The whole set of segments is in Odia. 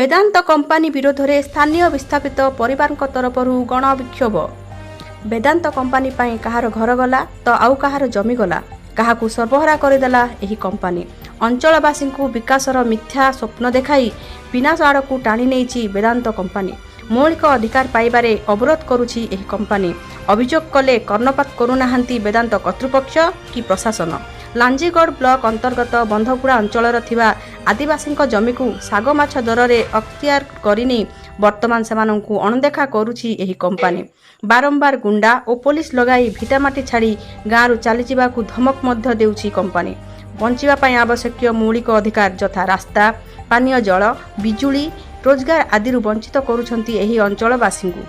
ବେଦାନ୍ତ କମ୍ପାନୀ ବିରୋଧରେ ସ୍ଥାନୀୟ ବିସ୍ଥାପିତ ପରିବାରଙ୍କ ତରଫରୁ ଗଣବିକ୍ଷୋଭ। ବେଦାନ୍ତ କମ୍ପାନୀ ପାଇଁ କାହାର ଘର ଗଲା ତ ଆଉ କାହାର ଜମି ଗଲା। କାହାକୁ ସର୍ବହରା କରିଦେଲା ଏହି କମ୍ପାନୀ। ଅଞ୍ଚଳବାସୀଙ୍କୁ ବିକାଶର ମିଥ୍ୟା ସ୍ୱପ୍ନ ଦେଖାଇ ବିନାଶ ଆଡ଼କୁ ଟାଣି ନେଇଛି ବେଦାନ୍ତ କମ୍ପାନୀ। ମୌଳିକ ଅଧିକାର ପାଇବାରେ ଅବରୋଧ କରୁଛି ଏହି କମ୍ପାନୀ। ଅଭିଯୋଗ କଲେ କର୍ଣ୍ଣପାତ କରୁନାହାନ୍ତି ବେଦାନ୍ତ କର୍ତ୍ତୃପକ୍ଷ କି ପ୍ରଶାସନ। ଲାଞ୍ଜିଗଡ଼ ବ୍ଲକ ଅନ୍ତର୍ଗତ ବନ୍ଧଗୁଡ଼ା ଅଞ୍ଚଳର ଥିବା ଆଦିବାସୀଙ୍କ ଜମିକୁ ଶାଗ ମାଛ ଦରରେ ଅକ୍ତିଆର କରିନେଇ ବର୍ତ୍ତମାନ ସେମାନଙ୍କୁ ଅଣଦେଖା କରୁଛି ଏହି କମ୍ପାନୀ। ବାରମ୍ବାର ଗୁଣ୍ଡା ଓ ପୋଲିସ ଲଗାଇ ଭିଟାମାଟି ଛାଡ଼ି ଗାଁରୁ ଚାଲିଯିବାକୁ ଧମକ ମଧ୍ୟ ଦେଉଛି କମ୍ପାନୀ। ବଞ୍ଚିବା ପାଇଁ ଆବଶ୍ୟକୀୟ ମୌଳିକ ଅଧିକାର ଯଥା ରାସ୍ତା, ପାନୀୟ ଜଳ, ବିଜୁଳି, ରୋଜଗାର ଆଦିରୁ ବଞ୍ଚିତ କରୁଛନ୍ତି ଏହି ଅଞ୍ଚଳବାସୀଙ୍କୁ।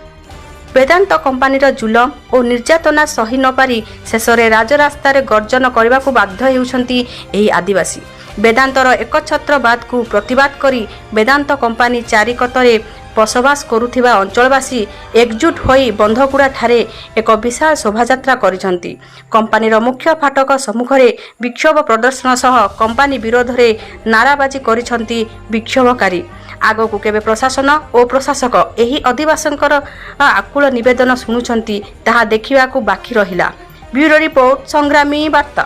ବେଦାନ୍ତ କମ୍ପାନୀର ଜୁଲମ ଓ ନିର୍ଯାତନା ସହି ନପାରି ଶେଷରେ ରାଜରାସ୍ତାରେ ଗର୍ଜନ କରିବାକୁ ବାଧ୍ୟ ହେଉଛନ୍ତି ଏହି ଆଦିବାସୀ। ବେଦାନ୍ତର ଏକଛତ୍ରବାଦକୁ ପ୍ରତିବାଦ କରି ବେଦାନ୍ତ କମ୍ପାନୀ ଚାରିକତରେ ବସବାସ କରୁଥିବା ଅଞ୍ଚଳବାସୀ ଏକଜୁଟ ହୋଇ ବନ୍ଧଗୁଡ଼ାଠାରେ ଏକ ବିଶାଳ ଶୋଭାଯାତ୍ରା କରିଛନ୍ତି। କମ୍ପାନୀର ମୁଖ୍ୟ ଫାଟକ ସମ୍ମୁଖରେ ବିକ୍ଷୋଭ ପ୍ରଦର୍ଶନ ସହ କମ୍ପାନୀ ବିରୋଧରେ ନାରାବାଜି କରିଛନ୍ତି ବିକ୍ଷୋଭକାରୀ। ଆଗକୁ କେବେ ପ୍ରଶାସନ ଓ ପ୍ରଶାସକ ଏହି ଅଧିବାସୀଙ୍କର ଆକୁଳ ନିବେଦନ ଶୁଣୁଛନ୍ତି, ତାହା ଦେଖିବାକୁ ବାକି ରହିଲା। ବ୍ୟୁରୋ ରିପୋର୍ଟ, ସଂଗ୍ରାମୀ ବାର୍ତ୍ତା।